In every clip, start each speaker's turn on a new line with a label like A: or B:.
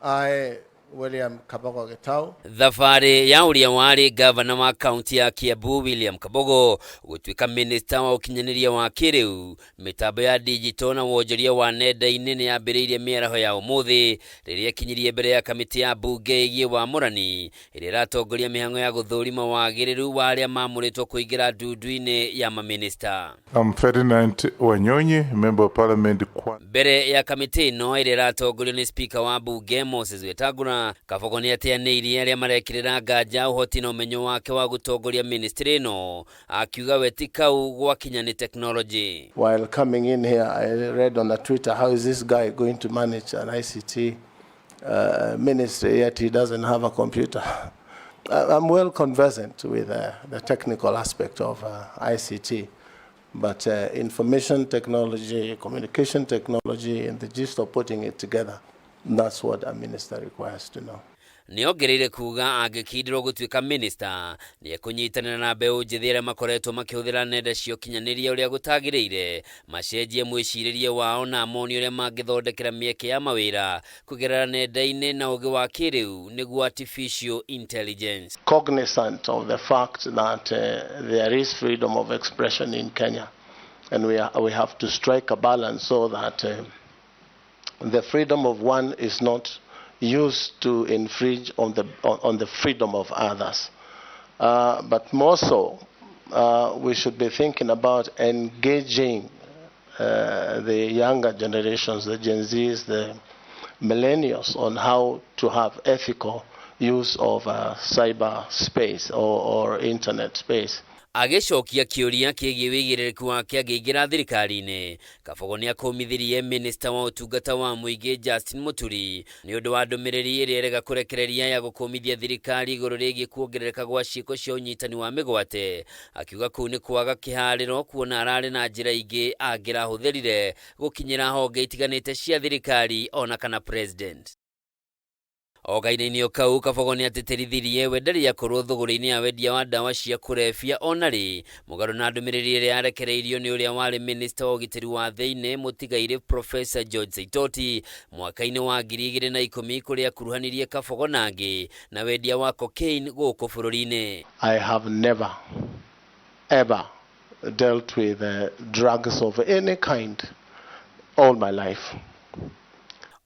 A: I, William Kabogo Gitau,
B: Thabarĩ ya ũrĩa warĩ gavana wa kaunti ya Kiambu William Kabogo gũtuĩka minista wa ũkinyanĩria wa kĩrĩu, mĩtambo ya digital na wonjoria wa nenda-inĩ nĩ yambĩrĩirie mĩaraho ya ũmũthĩ rĩrĩa ĩkinyirie mbere ya kamĩtĩ ya mbunge ĩgiĩ wamũrani ĩrĩa ĩratongoria mĩhang'o ya gũthũrima wagĩrĩru wa arĩa mamũrĩtwo kũingĩra ndundu-inĩ ya mamĩnĩsta.
C: I'm Ferdinand Wanyonyi, Member of Parliament. Kwa
B: Mbere ya kamĩtĩ ĩno ĩrĩa ĩratongorio nĩ spika wa mbunge Moses Wetangula, Kabogo nĩ ateanĩirie arĩa marekĩrĩra nganja ũhoti na ũmenyo wake wa gũtongoria ministry ĩno, akiuga we ti kau gwakinya nĩ technology.
A: While coming in here, I read on the Twitter, how is this guy going to manage an ICT ministry yet he doesn't have a computer? I'm well conversant with the technical aspect of ICT, but information technology, communication technology, and the gist of putting it together, that's what a minister requires to know.
B: Nĩ ongereire kuga angĩkindĩrwo gũtuĩka minista nĩ ekũnyitanĩra na mbeũ njĩthĩ arĩa makoretwo makĩhũthĩra nenda cia ũkinyanĩria ũrĩa gũtagĩrĩire, macenjie mwĩcirĩrie wao na amoni ũrĩa mangĩthondekera mĩeke ya mawĩra kũgerera nenda-inĩ na ũgĩ wa kĩrĩu nĩguo artificial intelligence.
A: Cognizant of the fact that there is freedom of expression in Kenya, and we have to strike a balance so that the freedom of one is not used to infringe on the freedom of others. But more so, we should be thinking about engaging the younger generations, the Gen Zs, the millennials, on how to have ethical use of cyber space or internet space.
B: Agĩcokia kĩũria kĩgiĩ wĩigĩrĩrĩku wake angĩingĩra thirikari-inĩ, Kabogo nĩ akũmithirie minista wa ũtungata wa mũingĩ Justin Muturi nĩ ũndũ wa ndũmĩrĩri ĩrĩa ĩrega kũrekereria ya gũkũmithia thirikari igũrũ rĩgiĩ kuongerereka gwa ciĩko cia ũnyitani wa mĩgwate, akiuga kũu nĩ kwaga kĩharĩro kuona ararĩ na njĩra ingĩ angĩrahũthĩrire gũkinyĩra honge itiganĩte cia thirikari ona kana president. O kahinda-inĩ o kau, Kabogo nĩ atĩtĩrithirie we ndarĩ akorwo thũgũrĩ-inĩ ya wendia wa ndawa cia kũrebia ona rĩ, mũgarũ na ndũmĩrĩri ĩrĩa yarekereirio nĩ ũrĩa warĩ minista wa ũgitĩri wa thĩinĩ mũtigairĩ Professor George Saitoti mwaka-inĩ wa 2010 kũrĩa akuruhanirie Kabogo na angĩ na wendia wa cocaine gũkũ bũrũri-inĩ.
A: I have never, ever dealt with drugs of any kind all my life.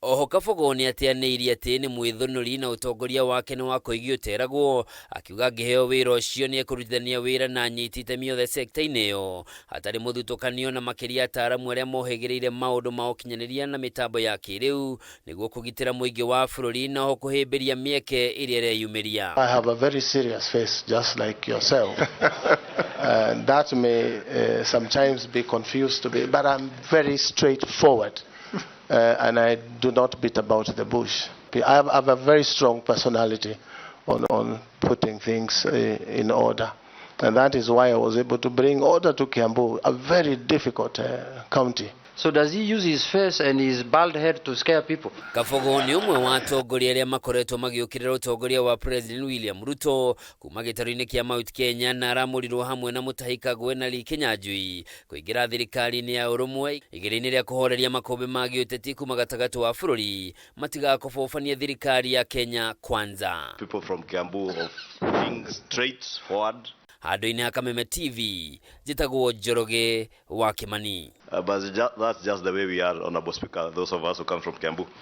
B: Oho Kabogo nĩ ateanĩirie atĩ nĩ mwĩthũnũri na ũtongoria wake nĩ wa kũigio ũteragwo, akiuga angĩheo wĩra ũcio nĩ ekũrutithania wĩra na anyiti itemi othe sekta-inĩ ĩyo hatarĩ mũthutũkanio, na makĩria ataaramu arĩa mohĩgĩrĩire maũndũ ma ũkinyanĩria na mĩtambo ya kĩrĩu nĩguo kũgitĩra mũingĩ wa bũrũri na oho kũhĩmbĩria mĩeke ĩrĩa ĩreyumĩria.
A: I have a very serious face, just like yourself. And that may sometimes be confused to be, but I'm very straightforward. And I do not beat about the bush. I have a very strong personality on putting things in order. And that is why I was able to bring order to Kiambu, a very difficult county.
D: So does he use his face and his bald head to scare people?
B: Kabogo nĩ ũmwe wa atongoria arĩa makoretwo magĩũkĩrĩra ũtongoria wa President William Ruto kuma gĩtarũ-inĩ kĩa Mount Kenya, na aramũrirwo hamwe na Mutahi Kagwe na Lee Kinyanjui kũingĩra thirikari-inĩ ya ũrũmwe igeria-inĩ rĩa kũhoreria makũmbĩ ma gĩũteti kuma gatagatĩ wa bũrũri matigakobobania thirikari ya Kenya Kwanza.
E: People from Kiambu of being straightforward.
B: Handũ-inĩ ha Kameme TV, njĩtagwo Njoroge wa Kimani.
E: But that's just the way we are, Honorable Speaker, those of us who come from Kiambu.